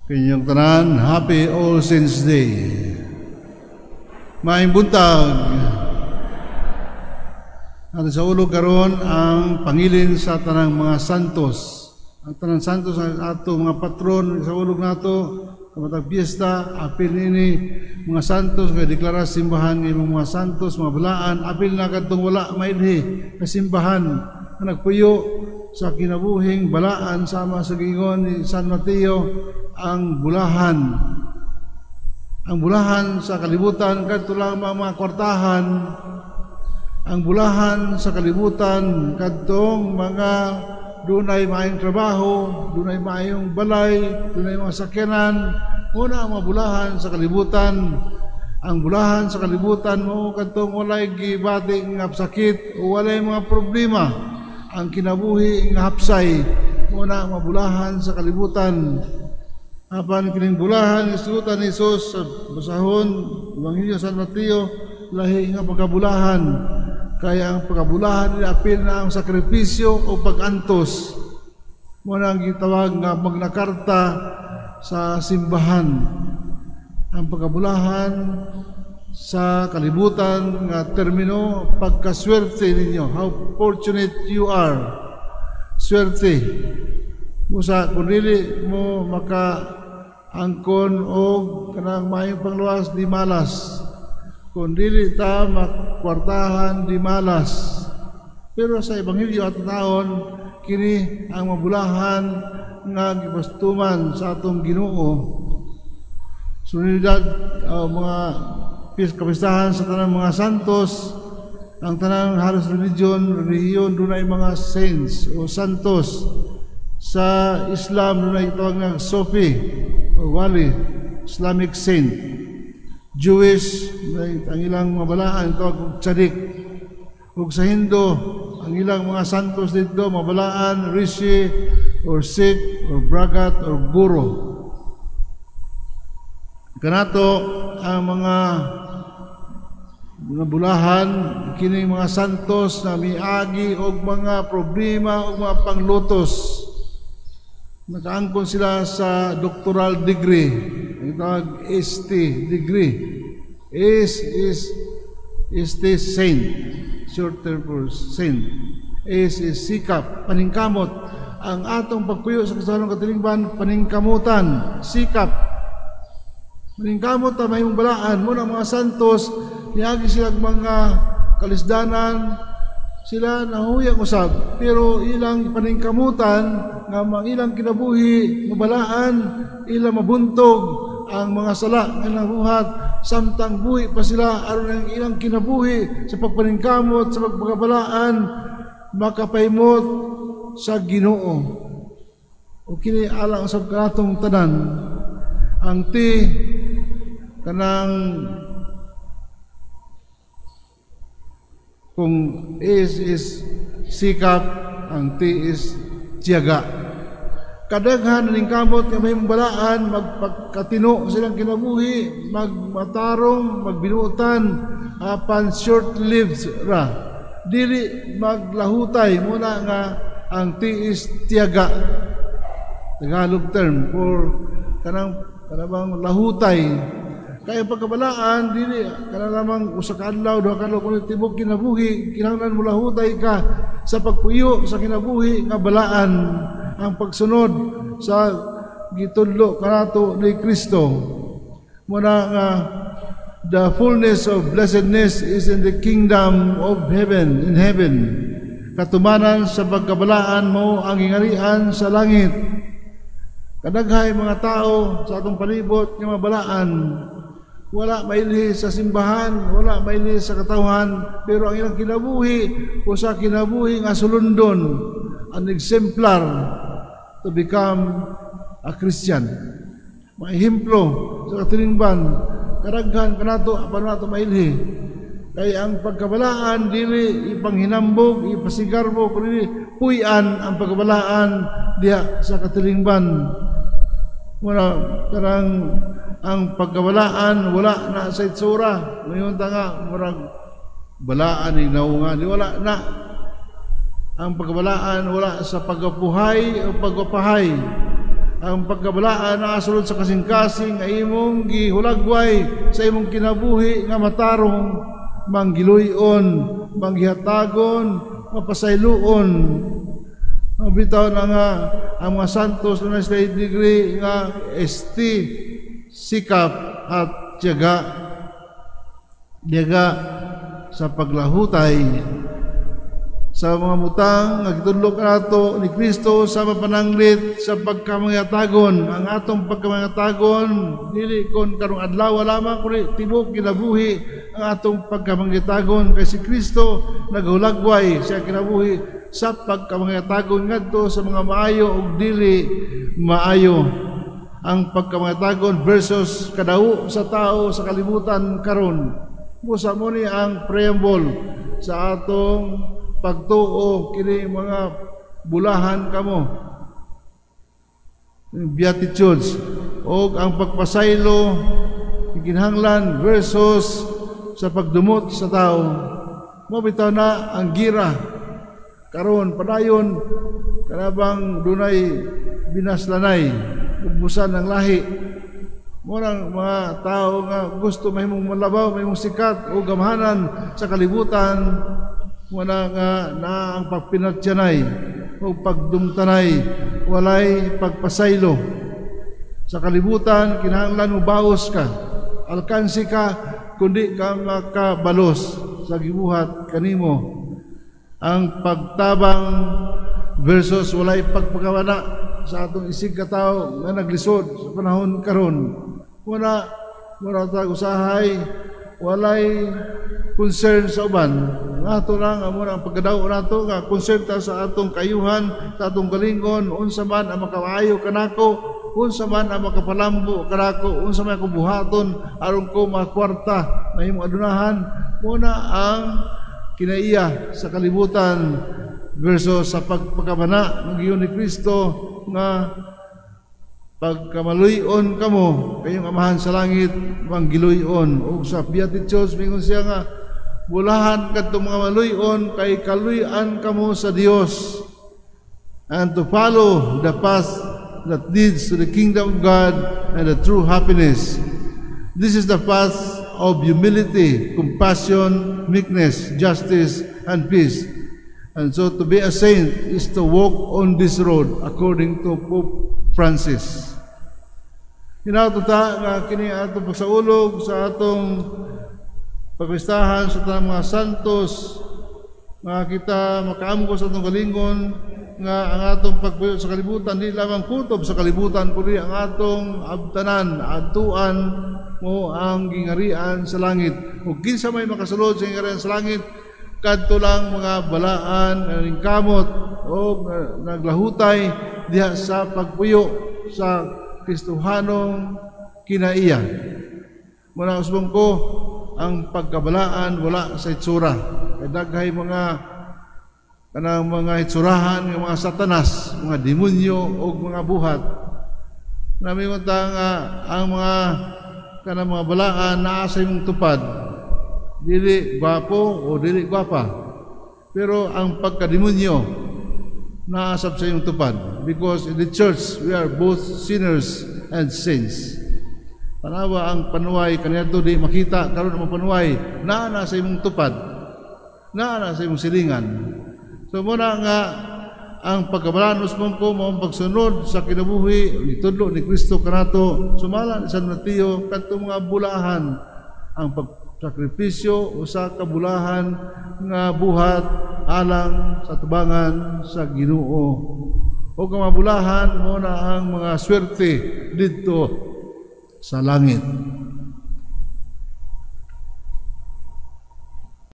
Kinyong tanan, Happy All Saints Day. Maayong buntag. Ato saulog karon ang pangilin sa tanang mga santos. Ang tanang santos ang ato mga patron saulog nato sa matag piyesta, apil nini mga santos nga deklara sa simbahan nga imong mga santos, mga balaan, apil na kadtong wala mailhi sa simbahan nga nagpuyo sa kinabuhing balaan sama sa giingon ni San Mateo, ang bulahan. Ang bulahan sa kalibutan kadto lang mga kwartahan. Ang bulahan sa kalibutan kadtong mga dunay maayong trabaho, dunay maayong balay, dunay mga sakyanan, muna ang mga bulahan sa kalibutan. Ang bulahan sa kalibutan mo kadtong walay gibati nga sakit o walay mga problema. Ang kinabuhi nga hapsay, muna ang mga bulahan sa kalibutan. Apan kining bulahan isutan ni Jesus sa basahon Ebanghelyo San Mateo, lahi nga pagkabulahan. Kaya ang pagkabulahan nila apil na ang sakripisyo o pag-antos. Mo na ang gitawag nga Magna Carta sa simbahan. Ang pagkabulahan sa kalibutan nga termino, pagkaswerte ninyo, how fortunate you are. Swerte. Musa kung dili mo maka angkon og kanang maayong pangluwas, di malas. Kung dili ta makwartahan, di malas. Pero sa Ebanghelyo at taon, kini ang mabulahan nga gipastuman sa atong Ginoo. Solemnidad mga kapistahan sa tanang mga santos, ang tanang halos relihiyon dunay mga saints o santos. Sa Islam dunay tawag nga Sufi o wali, Islamic saint. Jewish, ang ilang mga balaan tawag og tsadik. Ug sa Hindu, ang ilang mga santos dito, mabalaan, rishi or Sikh or Bragat or Guru. Kanato ang mga mga bulahan, kining mga santos na miagi og mga problema og mga panglutos. Nakaangkon sila sa doctoral degree, ang tawag ST degree. S is ST, saint, short term for saint. S is sikap, paningkamot. Ang atong pagpuyo sa kasanong katilingban, paningkamutan, sikap. Paningkamot ta mahimong balaan mo ng mga santos, niagi sila mga kalisdanan, sila nahuyang usab, pero ilang paningkamutan nga mga ilang kinabuhi mabalaan, ilang mabuntog ang mga sala nga nabuhat samtang buhi pa sila, aron ang ilang kinabuhi sa pagpaningkamot sa pagpakabalaan makapahimot sa Ginoo. O kini alang sa kanatong tanan. Ang ti kanang kung is is sikap, ang T is tiyaga. Kadaghan ning kamot nga may balaan, magpagkatino silang kinabuhi, magmatarong, magbinuutan, apan short-lived ra. Dili maglahutay muna nga ang T is tiyaga. Tagalog term for kanang kanabang lahutay. Kaya pagkabalaan, dili kana lamang usa ka adlaw, duha ka adlaw, kun tibok kinabuhi, kinahanglan mo lahutay ka sa pagpuyo sa kinabuhi nga balaan, ang pagsunod sa gitudlo kanato ni Kristo. Muna nga the fullness of blessedness is in the kingdom of heaven, in heaven. Katumanan sa pagkabalaan mo ang gingarian sa langit. Kadaghay mga tao sa atong palibot nga mabalaan, wala mailhi sa simbahan, wala mailhi sa katawhan, pero ang ilang kinabuhi usa kinabuhi nga sulundon, an exemplar to become a Christian. Maehemplo sa katilingban, karaghan kanato apan nato mailhi. Kay ang pagkabalaan dili ipanghinambog, ipasigarbo, kundi puy-an ang pagkabalaan diha sa katilingban. Wala karang ang pagkabalaan wala na sa itsura. Ngayon ta nga murag balaan ni naunga, di wala na. Ang pagkabalaan wala sa pagkapuhay o pagpapahay. Ang pagkabalaan naa sulod sa kasing-kasing nga imong gihulagway sa imong kinabuhi nga matarong, manggiluyon, manggihatagon, mapasayloon. Ang bitaw na nga ang mga santos na sila degree nga ST, sikap at tiyaga. Tiyaga sa paglahutay sa mga butang nga gitudlo kanato ni Kristo sa mapananglit sa pagkamangatagon. Ang atong pagkamangatagon dili kon karong adlaw lamang, kundi tibuok kinabuhi ang atong pagkamangatagon, kay si Kristo naghulagway sa kinabuhi sa pagkamangatagon ngadto sa mga maayo ug dili maayo. Ang pagkamangatagon versus kadawo sa tao sa kalibutan karon. Busa mo ni ang preamble sa atong pagtuo, kini mga bulahan kamo, Beatitudes, o ang pagpasaylo kinahanglan versus sa pagdumot sa tao. Mo bitaw na ang gira karon padayon, kanabang dunay binaslanay, ubusan ng lahi mo nang mga tao nga gusto mahimong malabaw, mahimong sikat o gamhanan sa kalibutan. Wala nga na ang pagpinatyanay o pagdumtanay, walay pagpasaylo sa kalibutan. Kinahanglan mo baos ka, alkansi ka, kundi ka makabalos sa gibuhat kanimo. Ang pagtabang versus walay pagpakawana sa atong isig katao nga naglisod sa panahon karon. Wala wala ta usahay walay concern sa uban. Ato lang amo ang pagkadaw nato nga concern ta sa atong kayuhan, sa atong galingon, unsa man ang makaayo kanako, unsa man ang makapalambo kanako, unsa man akong buhaton aron ko makwarta, mahimong adunahan. Muna ang kinaiya sa kalibutan versus sa pagpakabana ng giyon ni Kristo nga pagkamaluyon kamo, kayong Amahan sa langit manggiluyon. Ug sa Beatitudes, mingon siya nga bulahan kadtong mga maluyon kay kaluyan kamo sa Dios. And to follow the path that leads to the kingdom of God and the true happiness. This is the path of humility, compassion, meekness, justice, and peace. And so to be a saint is to walk on this road, according to Pope Francis. Hinato ta nga kini atong pagsaulog sa atong pagpistahan sa tanang mga santos, nga kita makaamgo sa atong galingon nga ang atong pagpuyo sa kalibutan di lamang kutob sa kalibutan, kundi ang atong abtanan, adtuan mo ang gingarian sa langit. Ug kinsa may makasulod sa gingarian sa langit? Kadto lang mga balaan, kamot o naglahutay diha sa pagpuyo sa Kristohanong kinaiya. Muna usbong ko, ang pagkabalaan wala sa itsura. Kay daghay mga kanang mga itsurahan ng mga satanas, mga demonyo o mga buhat. Namingon ta nga ang mga kanang mga balaan naa sa imong tupad. Dili gwapo o dili gwapa. Pero ang pagkademonyo naasab sa iyong tupad. Because in the church, we are both sinners and saints. Tanawa ang panuway, kaniadto di makita, karon ang panuway, naa na sa imong tupad, naa na sa imong silingan. So muna nga ang pagkabalaan, usbong ko, mao ang pagsunod sa kinabuhi, itudlo ni Kristo kanato, sumala ni San Mateo, kadtong mga bulahan, ang pagsakripisyo usa ka bulahan nga buhat alang sa tubangan sa Ginoo. O kang mabulahan mo na ang mga swerte didto sa langit.